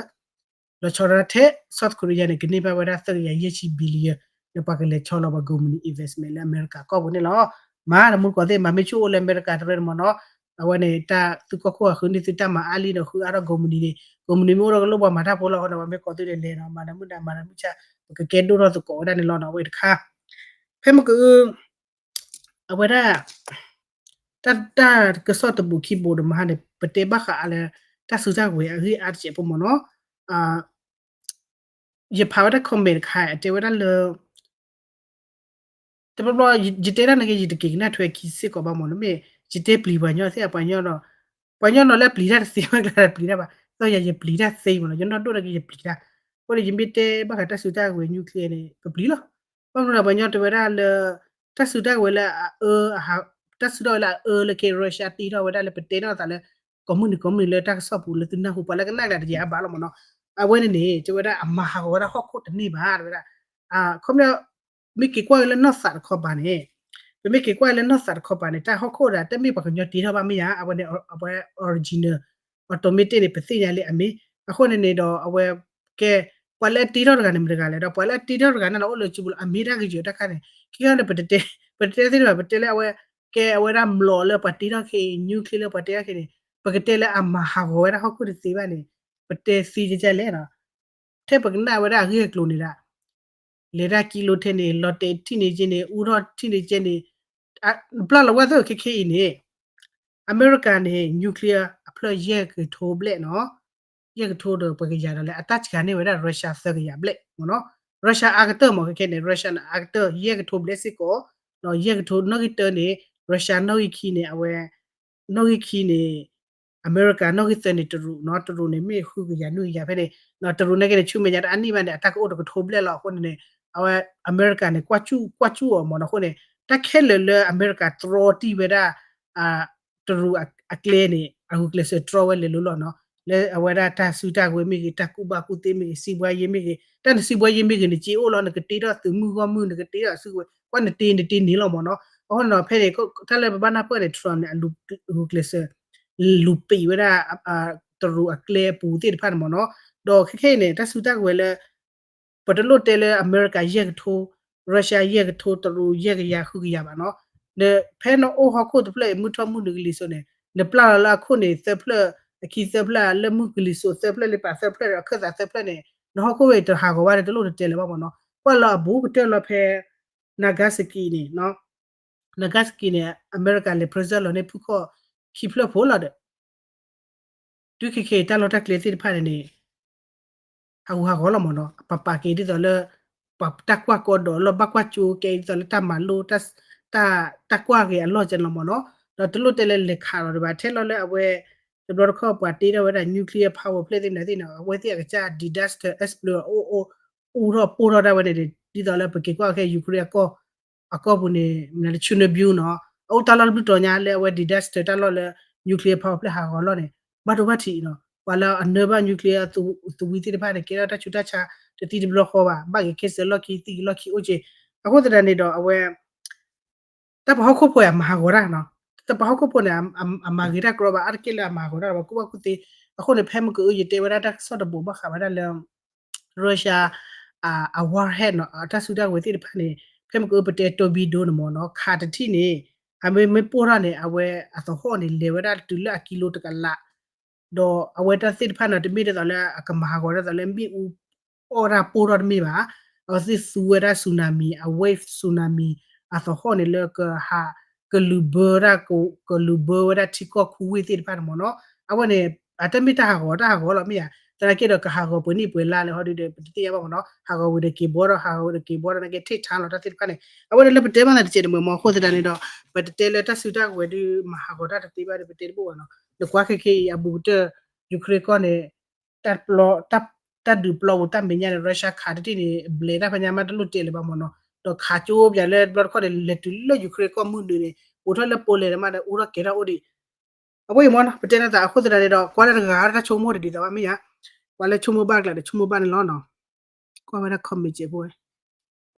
လီၤဆီဒၣ်ထဲ South Korea န့ၣ် ကန့ၢ်ဘၣ်ဝဲဒၣ်သၢကယၤယဲၢ်ဆံ billion လၢပှၤကလဲၤဆီလီၤပှၤ ကုမ္ပဏီ investment လၢအမဲရကၤကီၢ်ပူၤန့ၣ်လီၤ. မၤတမူတကိးသ့ၣ် မၤမ့ၢ်ဆူၣ်အိၣ်လၢအမဲရကၤတရၢန့ၣ်မ့ၢ်နီၤ အဝဲန့ၣ် တၢ်သုကီၢ်ခိၣ်အဃုန့ၢ်သုတၢ်မၤအါလံဒီး ဃုအါထီၣ်ကုမ္ပဏီန့ၣ် ကုမ္ပဏီမ့ၢ်အိၣ်ဒီးကလိၣ်ပှၤမၤတၢ်ဖိလီၤအဃိန့ၣ် ပှၤမ့ၢ်ကိးသုန့ၣ်လဲၤနီၤ မၤတၢ်မုၢ်နၤမၤတၢ်မုၢ်ဆါ ပကကဲဒိၣ်ထီၣ်သကိးဝဲဒၣ်န့ၣ်လီၤနီၤ အဝဲတခါ ဖဲမ့ၢ်က အဝဲဒၣ် တၢ် တၢ်ကစီၣ်တဘူးခံဘူးဒီးမဟါန့ၣ် ပတဲဘၣ်ဃးအါလၢ တၢ်စုတၢ်ကဝဲၤအဂ့ၢ်အါတစဲးဖိမ့ၢ်နီၤ ယဖးဝဲဒၣ် comment တခါ အတဲဝဲဒၣ်လၢ တဘျီဘျီ ယတဲဒၣ်နာ်က့ ယတက့ၤကနၣ်ထွဲခံစ့ၢ်ကီးဘၣ်မ့ၢ်နီၤ မ့ၢ် ယတဲပျံၤပှၤညီသ့ၣ် ပှၤညီဒီး ပှၤညီနီၤလၢအပျံၤတၢ်တသ့ဘၣ်ကျါ ပျံၤတၢ်ဘၣ် သီယၤယပျံၤတၢ်သ့မ့ၢ်နီၤ ယနီၢ်ဒိၣ်နာ်က့ယပျံၤတၢ် အဃိန့ၣ် ယမ့ၢ်တဲဘၣ်ဃးတၢ်စုတၢ်ကဝဲၤ nuclear န့ၣ် ကပျံၤလီၤ ဘၣ်မနုၤဒီးပှၤညီတဲဝဲဒၣ်လၢ တၢ်စုတၢ်ကဝဲၤလၢအအၢ တၢ်စုတၢ်ကဝဲၤလၢအအၢလၢက့ Russia တ့ထီၣ်ဝဲဒၣ်လၢပတဲနီၣ်သးလၢ ကိးမုၢ်နံၤကိးမုၢ်နံၤလၢတၢ်ကစီၣ်ပူၤလၢသုနၢ်ဟူပှၤလၢကနၣ်ကဒါတယၤအါဘၣ်လီၤမ့ၢ်နီၤ အဝဲန့ၣ်န့ၣ် တဲဝဲဒၣ်အမၤဟးဂီၤဝဲဒၣ်ဟီၣ်ခိၣ်တန့ၢ်ဘၣ် တဲဝဲဒၣ် ခီပညီ မ့ၢ်က့ၤကွၢ်က့ၤလၢနီၢ်သးတခီပၤန့ၣ် ပမ့ၢ်က့ၤကွၢ်လၢနီၢ်သးတခီပၤန့ၣ် တၢ်ဟီၣ်ခိၣ်ဒီး တမ့ၢ်ပှၤကညီတ့ထီၣ်ဘၣ်မ့ၢ်ဧါ အဝဲန့ၣ် အဝဲ original automatic န့ၣ် ပသ့ၣ်ညါလံအမ့ၢ် အဃိန့ၣ်န့ၣ်ဒီး အဝဲ ကဲ ပှၤလၢအတ့ထီၣ်တဂၤန့ၣ်မတၤတဂၤလဲၣ် ဒီးပှၤလၢအတ့ထီၣ်တဂၤန့ၣ်လီၤ အိၣ်လၢစုပူၤလီၤ အမ့ၢ်တၢ်ဂ့ၢ်ယိၤတၢ်ခါန့ၣ် ခံခါန့ၣ် ပတတဲ ပတတဲသ့ၣ်တဖၣ် ပတဲလၢအဝဲ ကဲအဝဲဒၣ်မျိာ်လၢပှၤတ့ထီၣ်ခဲအံၤ nuclear လၢပှၤတ့ထီၣ်ခဲန့ၣ် ပကတဲလၢအမၤဟးဂီၤဝဲဒၣ်ဟီၣ်ခိၣ်တသ့ဘၣ်န့ၣ် ပတဲသ့ဒ်လဲၣ်နီၤ ထဲပကနၣ်ဝဲဒၣ်အဂ့ၢ်အကျိၤန့ၣ်ဒၣ် လဲၤတၢ်ကံလိထဲန့ၣ် လီၤတဲာ်ထံၣ်န့ၢ်ကဲန့ၣ် အူထီၣ်ထံၣ်န့ၢ်ကဲန့ၣ် ပျၢ်လီၤဝဲသ့ၣ်ခဲခဲအံၤန့ၣ် အမဲရကၤန့ၣ် nuclear အဖျၢၣ်ယဲၢ်ကထိဘျဲၣ်နီၤ ယဲၢ်ကထိဒီးပှဲၤကယၤဒီးလဲၣ် အတၢ်စှၤန့ၢ်ဝဲဒၣ် Russia သၢကယၤဘျဲၣ်မ့ၢ်နီၤ Russia အါကတၢၢ်မ့ၢ်ခဲခဲန့ၣ် Russia န့ၣ် အါကတၢၢ် ယဲၢ်ကထိဘျဲၣ်စ့ၢ်ကီး ဒီးယဲၢ်ကထိနီၣ်ဂံၢ်တၢန့ၣ် Russia နီၣ်ဂံၢ်ခံန့ၣ် အဝဲ နီၣ်ဂံၢ်ခံန့ၣ် အမဲရကၤ နီၣ်ဂံၢ်သၢန့ၣ် တရူးနီၤ, တရူးန့ၣ် မ့ၢ်ဃုကယၤနွံကယၤဖဲန့ၣ်, တရူးန့ၣ်က့န့ၣ် ဆူမဲာ်ညါတအါနံၣ်ဘၣ်န့ၣ် အတၢ်ကအိၣ်တကထိဘျဲၣ်လီၤ. အဃိန့ၣ်န့ၣ် အဝဲ အမဲရကၤန့ၣ် ကွၢ်စူၣ် ကွၢ်စူၣ်အီၤမ့ၢ်နီၤ. အဃိန့ၣ် တၢ်ခဲလၢာ်လၢအမဲရကၤတြီတံၢ်ဝဲဒၣ် တရူးအကျဲန့ၣ် အဂုာ်ကျဲးစၢးတြီဝဲလဲၤလိၤလီၤနီၤ. လၢအဝဲဒၣ်တၢ်စုတၢ်ကဝဲၤမ့ၢ်ဂ့ၤ, တၢ်ကူၣ်ဘၣ်ကူၣ်သ့မ့ၢ်ဂ့ၤ, စံးဘှါယ့မ့ၢ်ဂ့ၤ, တၢ်နစံးဘှါယ့မ့ၢ်ဂ့ၤ နစ့အိၣ်လီၤ, နကတ့ထီၣ်သုးမုၢ်ဂီၢ်မုၢ် နကတ့ထီၣ်အစုကဝဲၤ ကွၢ်နတ့နတ့န့ၣ်လီၤမ့ၢ်နီၤ. အဃိန့ၣ်ဒီးဖဲန့ၣ် တၢ်လၢပဘၣ်နၢ်ပၢၢ်န့ၣ် Trump န့ၣ် အဂုာ်ကျဲးစၢး လူၤပံးဝဲဒၣ် တရူးအကျဲအပူၤသ့ၣ်တဖၣ်န့ၣ်မ့ၢ်နီၤ. ဒီးခဲခဲအံၤန့ၣ် တၢ်စုတၢ်ကဝဲၤလၢ ပတလိၣ်တဲလၢအမဲရကၤယဲၢ်ကထိ, Russia ယဲၢ်ကထိ, တရူးယဲၢ်ကယၤ ဃုကယၤဘၣ်နီၤ. ဒီးဖဲနအိၣ်ဟီၣ်ခိၣ်တဖျၢၣ်အံၤ မုၢ်ထီၣ်မုၢ်နုာ်ကလံၤစိးန့ၣ် နပျၢ်လီၤလၢအခိၣ်န့ၣ် သၢဖျၢၣ်, အခံသၢဖျၢၣ်, လၢမုၢ်ကလံၤစိးသၢဖျၢၣ် လၢပာ်သၢဖျၢၣ်ဒီး အခၢၣ်သးသၢဖျၢၣ်န့ၣ် နဟီၣ်ခိၣ်ဝဲအံၤတဟးဂီၤဘၣ်ဒီး တလိၣ်တတဲလၢၤဘၣ်မ့ၢ်နီၤ. ကွၢ်လၢအဘူးကတၢၢ်လီၤဖဲ Nagasaki န့ၣ် Nagasaki န့ၣ် အမဲရကၤလဲၤ present လီၤန့ၢ်ဖုၣ်ခီၣ်ခံဖျၢၣ်ဖိလီၤဒီး တုၤခဲခဲအံၤ တၢ်လီၢ်တၢ်ကျဲသ့ၣ်တဖၣ်န့ၣ်န့ၣ် ဟးဂူာ်ဟးဂီၤလီၤမ့ၢ်နီၤ. ပပာ်က့ၤဒ်သိးလၢ ပှၤတၢ်ကွၢ်ကီဒီးလီၢ် ဘၣ်ကွၢ်ကၠိကဲဒ်သိးလၢတၢ်မၤလိ တၢ် တၢ်ကွၢ်က့ၤအလီၢ်ကဲန့ၣ်လီၤမ့ၢ်နီၤ. ဒီးတလိၣ်တဲလၢလဲၤခးလီၤဒံးဘၣ် ထဲလီၤလၢအဝဲ တဘျီတခီၣ်ပှၤတ့ထီၣ်ဝဲဒၣ် nuclear power plant သ့ၣ်မနုၤသ့ၣ်န့ၣ် အဝဲသ့ၣ်အကစၢ် disaster explode အအိၣ် အူထီၣ်ပိၢ်ထီၣ်ဒၣ်ဝဲန့ၣ် ဒ်သိးလၢပက့ၤကွၢ်ခဲ Ukraine အကီၢ် အကီၢ်ပူၤန့ၣ် မနုၤလၢ Chernobyl နီၤ အအိၣ်တၢ်လီၢ်တဘျုးတီၤညါလၢအဝဲ disaster တၢ်လီၢ်လၢ nuclear power plant ဟးဂီၤလီၢ်န့ၣ် ဘၣ်ဒိဘၣ်ထံးနီၤ. ပှၤလၢအနၢဘၣ် nuclear သဝံသ့ၣ်တဖၣ်န့ၣ် ကဲထီၣ်တၢ်ဆူးတၢ်ဆါတသံတဘျီဃီဘၣ်, ဘၣ်က့ၤ cancer လီၢ်ခံ သံက့ၤလီၢ်ခံအိၣ်က့ၤ. အဃိသတးန့ၣ်ဒီးအဝဲ တၢ်ပှၤဟီၣ်ခိၣ်ဖိအံၤအမၤဟးဂီၤတၢ်နီၤ. တၢ်ပှၤဟီၣ်ခိၣ်ဖိန့ၣ် အမၤဂ့ၤတၢ်ကြီဘၣ် အါတက့ၢ်လၢအမၤဟးဂီၤတၢ်ဘၣ် ကူၣ်ဘၣ်ကူၣ်သ့. အဃိန့ၣ် ဖဲမုၢ်ကၢအၢယတဲဝဲဒၣ်တၢ်ကစီၣ်တဘိးဘၣ်ဃးဝဲဒၣ်လၢ Russia အ warhead နီၤ အတၢ်စုတၢ်ကဝဲၤသ့ၣ်တဖၣ်န့ၣ် ဖဲမုၢ်ကၢအၢပတဲ torpedo န့ၣ်မ့ၢ်နီၤ ခးတထံၣ်န့ၣ် အမ့ၢ်မ့ၢ်ပိၢ်ထီၣ်န့ၣ် အဝဲအသဟီၣ်န့ၣ် လဲၤဝဲဒၣ်တုၤလၢအကံလိတကလး ဒီးအဝဲတၢ်သ့ၣ်တဖၣ်န့ၣ် တမ့ၢ်ဒ်သိးလၢအကမၤဟးဂီၤဒ်သိးလၢမ့ၣ်အူအီၣ်တၢ်ပိၢ်ထီၣ်တမ့ၢ်ဘၣ်. အဝဲသ့ၣ်သူဝဲဒၣ် tsunami အ wave tsunami အသဟီၣ်န့ၣ်လၢကဟး ကလုာ်ဘၢတၢ် ကလုာ်ဘၢဝဲဒၣ်ထံကီၢ်ခူဝ့ၢ်သ့ၣ်တဖၣ်န့ၣ်မ့ၢ်နီၤ. အဝဲန့ၣ် အတမ့ၢ်တၢ်ဟးဂီၤ တၢ်ဟးဂီၤလီၤမ့ၢ်ဧါ. သနာ်က့ဒီးကဟးဂီၤပှဲၤနံၣ်ပှဲၤလါလၢဟီဒုဒီး ပတသ့ၣ်ညါဘၣ်မ့ၢ်နီၤ. ဟးဂီၤဝံၤဒီးက့ၤဘှီထီၣ် ဟးဂီၤဝံၤဒီးက့ၤဘှီထီၣ် နာ်က့ take time လီၤတၢ်သ့ၣ်တဖၣ်န့ၣ်. အဝဲန့ၣ်လၢပတဲမးသးတစဲးတမှဲၤမ့ၢ် အဃိသတးန့ၣ်ဒီး ပတတဲလၢတၢ်စုတၢ်ကဝဲၤဒုး မၤဟးဂီၤတၢ်တသ့ဘၣ်ဒီး ပတဲတဘၣ်ဘၣ်နီၤ. နကွၢ်ခဲခဲအံၤအဘူးကတၢၢ် Ukraine ကီၢ်န့ၣ် တၢ်ပျီ တၢ်ဒုးပျီပူၤတၢ်မဲာ်ညါန့ၣ် Russia ခးတထံၣ်န့ၣ် ဘျဲးတၢ်ဖဲညါမးတလိၣ်တဲလၢၤဘၣ်မ့ၢ်နီၤ. ဒီးခးကၠိပၠးလၢတဘျီတခီၣ်န့ၣ် လဲၤတုၤလၢ Ukraine ကီၢ်မုၢ်နုာ်န့ၣ် အိးထီၣ်လၢ Poland မးဒီး အိးထီၣ်ကဲထီၣ်အိၣ်ဒံး. အဝဲအံၤမ့ၢ်နီၤ ပတဲနသးအဃိသတးန့ၣ်ဒီး ကွၢ်လၢတဂၤတၢ်ဆိကမိၣ်တဒ်သိးဘၣ်မ့ၢ်ဧါ. ကွၢ်လၢဆိကမိၣ်ဘၣ်ကျါဒီးဆိကမိၣ်ဘၣ်န့ၣ်လီၤနီၤ. ကွၢ်ဝဲဒၣ် comment စဲးဖိဝဲ